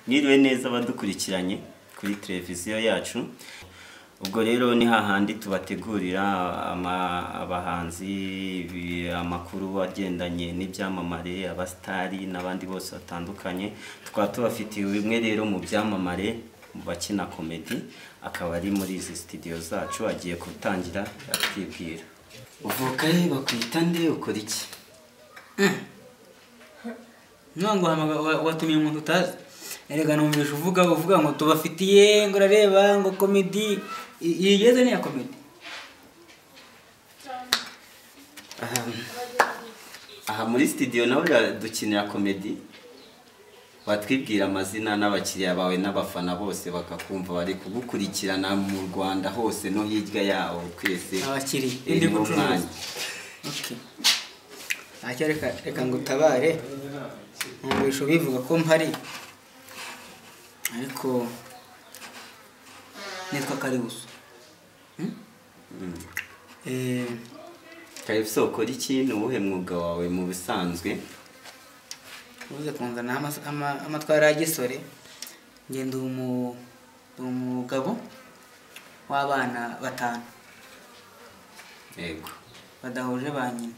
Mwiriwe neza abadukurikiranye kuri televiziyo yacu. Ubwo rero ni hahandi tubategurira abahanzi, amakuru agendanye n'ibyamamare, abasitari n'abandi bose batandukanye. Tukaba tubafitiye bimwe rero mu byamamare mu bakina komedi, akaba ari muri izi studio zacu, agiye gutangira atwibwira. Uvuka he, bakwita nde, ukora iki? Ntabwo watumiye umuntu utazi. Erega numvise uvuga ngo tubafitiye, ngo urareba ngo komedi yigeze ni ya komedi. Aha muri studio nawe dukinira komedi. Watwibwira amazina n'abakiriya bawe n'abafana bose bakakumva, bari kugukurikirana mu Rwanda hose no hirya yaho twese. Abakiriya Eh, ndi niwo gucuruza. mwanya. Okay. Ntacyo, reka ngo utabare. Numvise ubivuga ko mpari, ariko nitwa Karibuso. Karibuso, ukora iki? Ni uwuhe mwuga wawe mu bisanzwe? Uze kunzana amatwara ya gisore. Njye ndi umugabo w'abana 5. Yego. Badahuje ba nyina.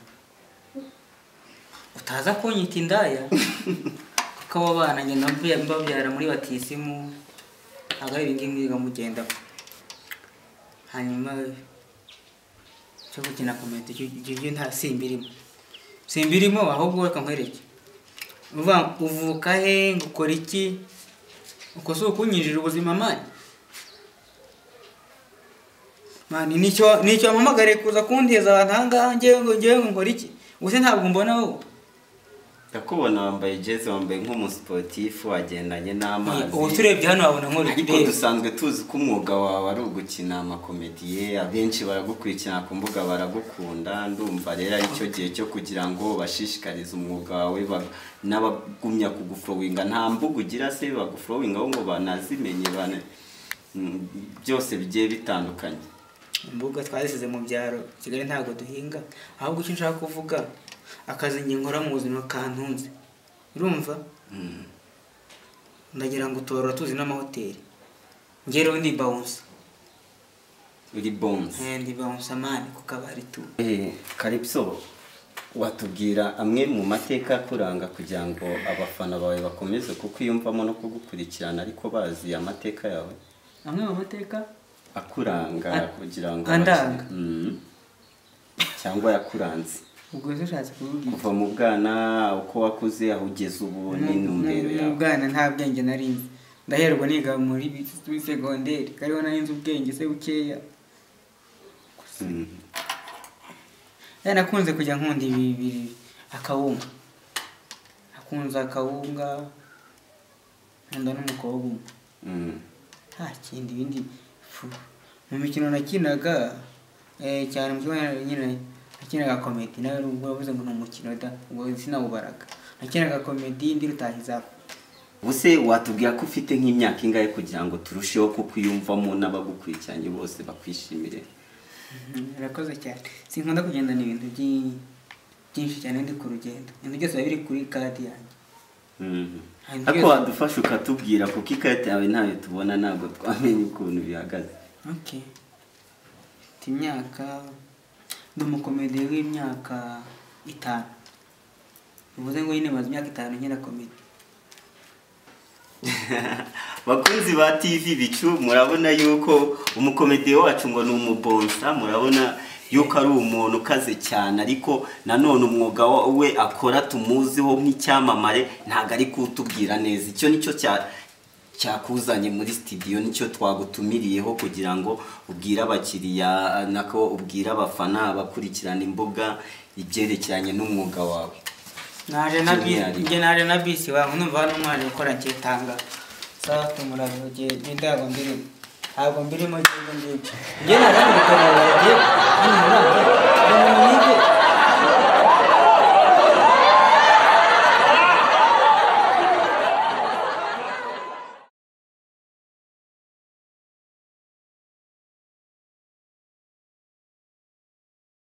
Utaza kunyita indaya, kuko abo bana ngenda mbabyara muri batisimu, ntabwo ari ibingibi mwiga mugendamo. Hanyuma cyo gukina komedi cyo nta simbirimo, simbirimo. Ahubwo reka nkwereke. Uvuga uvuka he, ngo ukora iki, uko si ukunyinjira ubuzima mani mani. Nicyo wampamagariye kuza kunteza abantu aha ngaha. Ngewe ngo nkora iki? Ubuse ntabwo mbona wowe? Ndakubona wambaye jezi, wambaye nk'umusiporutifu, wagendanye n'amazi. Ubu turebye hano wabona nkora Ariko iki? dusanzwe tuzi ko umwuga wawe ari ugukina amakomediye, abenshi baragukurikirana ku mbuga, baragukunda. Ndumva rero ari cyo gihe cyo kugira ngo bashishikarize umwuga wawe, n'abagumya kugufollowinga. Nta mbuga ugira se bagufollowingaho ngo banazimenye byose bigiye bitandukanye? Imbuga twazisize mu byaro, Kigali ntabwo duhinga. Ahubwo icyo nshaka kuvuga, akazi njye nkora mu buzima kantunze, urumva, ndagira ngo utorora tuzi n'amahoteli. Njye rero ndi bouncer. Uri bouncer? Eh, ndi bouncer man ku kabari tu. Calypso, watubwira amwe mu mateka akuranga kugira ngo abafana bawe bakomeze kukwiyumvamo no kugukurikirana, ariko bazi amateka yawe? Amwe mu mateka akuranga kugira ngo andanga. Cyangwa yakuranze. Ubwo se ushatse kuvuga iki? Kuva mu bwana, uko wakuze, aho ugeze ubu n'intumbero Mu yawe. bwana nta bwenge nari nzi. Ndaherwa niga muri segonderi kariho nari nzi ubwenge se bukeya. Nakunze kujya nkunda ibi biri akawunga, nakunze akawunga, nkunda n'umukobwa umwe. Nta kindi ibindi fu. Mu mikino nakinaga cyane mu kigo nyine nakinaga komedi nawe, nubwo wavuze ngo ni umukino da, ubwo sinawubaraga. Nakinaga komedi ndi rutahizamu. Ubuse watubwira ko ufite nk'imyaka ingahe kugira ngo turusheho kukwiyumvamo n'abagukurikiranye bose bakwishimire? Urakoze cyane. Sinkunda kugendana ibintu byinshi cyane ndi ku rugendo. Ibintu byose biba biri kuri kadi yanjye. Ibintu Ariko byose- wadufasha ukatubwira, kuko ikarita yawe ntayo tubona, ntabwo twamenya ukuntu bihagaze. Okay. Mfite imyaka, ndi umukomedi w'imyaka 5, bivuze ngo nyine maze imyaka 5 nkina komedi. Bakunzi ba TV Bicu, murabona yuko umukomedi wacu ngo ni umubouncer, murabona yuko ari umuntu ukaze cyane, ariko nanone umwuga we akora tumuziho nk'icyamamare ntabwo ari kuwutubwira neza. Icyo nicyo cyakuzanye muri studio, nicyo twagutumiriyeho kugira ngo ubwire abakiriya, nako ubwire abafana, abakurikirana imbuga, ibyerekeranye n'umwuga wawe. Naje na bisi. By'umwihariko. Njye naje na bisi wawe, numva hano mwaje gukora nketanga sawa tumurabe. Njye ntabwo mbirimo ngibyo ngibyo. Njye naje hano gutabara, njye hano muri aka umuntu nibye.